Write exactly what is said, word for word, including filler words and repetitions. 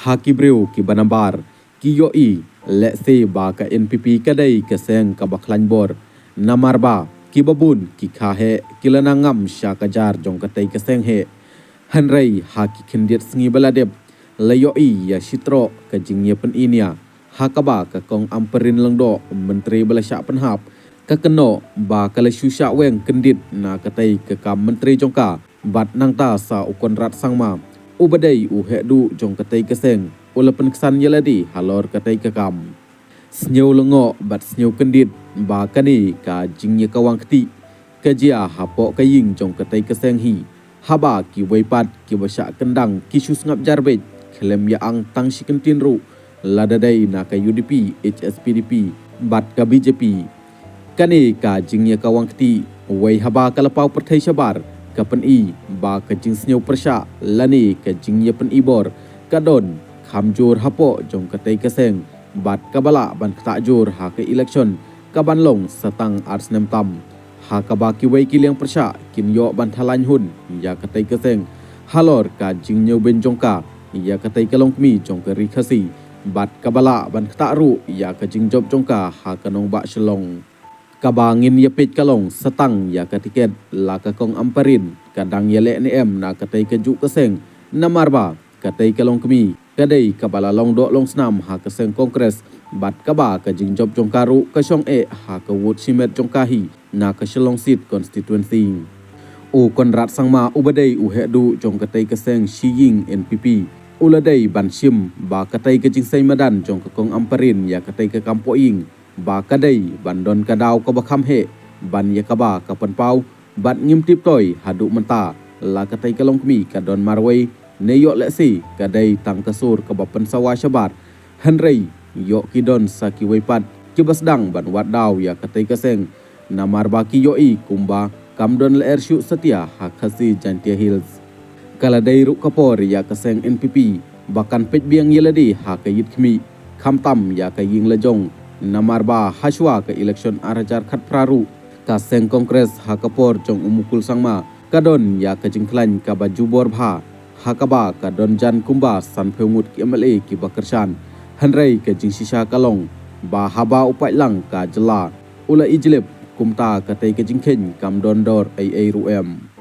Ha ki briew kiba nabar, ki ïohi lehse ba ka N P P ka dei ka seng kaba khlaiñ bor. Namar ba kiba bun ki kha heh, ki la nang ngam sha ka jar jong katei ka seng heh. Hynrei ha ki khyndiat sngi ba la dep, la ïohi ïa shi troh ka jingïapyni nia, ha kaba ka Kong Ampareen Lyngdoh, Myntri ba la shah pynhap, ka kynnoh ba ka la shu shah weng kyndit na katei ka kam Myntri jong ka. Bad nangta sa u Conrad Sangma, uba dei u heh duh jong katei ka seng, u la pynksan ïa lade halor katei ka kam. Sngewlyngngoh bad sngewkyndit ba kane ka jingïakawang kti ka jia hapoh ka ïing jong katei ka seng hi, haba kiwei pat kiba shah kyndang ki shu sngap jar beit, khlem ïa ang tang shi kyntien ruh, lada dei na ka U D P, H S P D P bad ka B J P. Kane ka jingïakawang kti, wei haba ka la paw pyrthei shabar, ka pyni ba ka jingsngewpyrshah lane ka jingïapyni bor ka don kham jur hapoh jong katei ka seng, bad kaba lah ban ktah jur ha ka election kaban long sa tang ar snem tam, ha kaba kiwei ki liang pyrshah kin ïoh ban thalaiñ hun ïa katei ka seng halor ka jingñiewbeiñ jong ka ïa katei ka longkmie jong ka Ri Khasi, bad kaba lah ban ktah ruh ïa ka jingjop jong ka ha ka nongbah Shillong. Kaba ngin ïapeit ka long sa tang ïa ka tiket la ka Kong Ampareen ka dang ïaleh ne em na katei kajuh ka seng, namar ba katei ka longkmie ka dei kaba la long doh long snam ha ka seng Congress, bad kaba ka jingjop jong ka ruh ka shong eh ha ka wut shimet jong ka hi na ka Shillong Seat Constituency. U Conrad Sangma, uba dei u heh duh jong katei ka seng shi ïing N P P, u la dei ban shim ba katei ka jingseiñ madan jong ka Kong Ampareen ïa katei ka kam pohïing, ba ka dei ban don ka daw kaba kham heh ban ïa kaba ka pynpaw, bad ngim tip toi haduh mynta la katei ka longkmie ka don marwei, ne ïoh lehse ka dei tang ka sur kaba pynsawa shabar. Hynrei ïoh ki don sa kiwei pat kiba sdang ban wad daw ïa katei ka seng, namar ba ki ïohi kumba kam don lyer shuh satia ha Khasi Jaintia Hills. Ka la dei ruh ka por ïa ka seng N P P ba kan peit biang ïa lade ha ka ïit khmih, khamtam ïa ka ïing la jong, namar ba hashwa ka election ar hajar khatphra ruh, ka seng Congress ha ka por jong u Mukul Sangma ka don ïa ka jingkhlaiñ kaba jubor bha, ha kaba ka don jan kumba sanphew ngut ki M L A kiba kyrshan. Hynrei ka jingshisha ka long ba haba u paidlang ka jylla u la ijlip, kumta katei ka jingkheiñ kam don dor ei ei ruh em.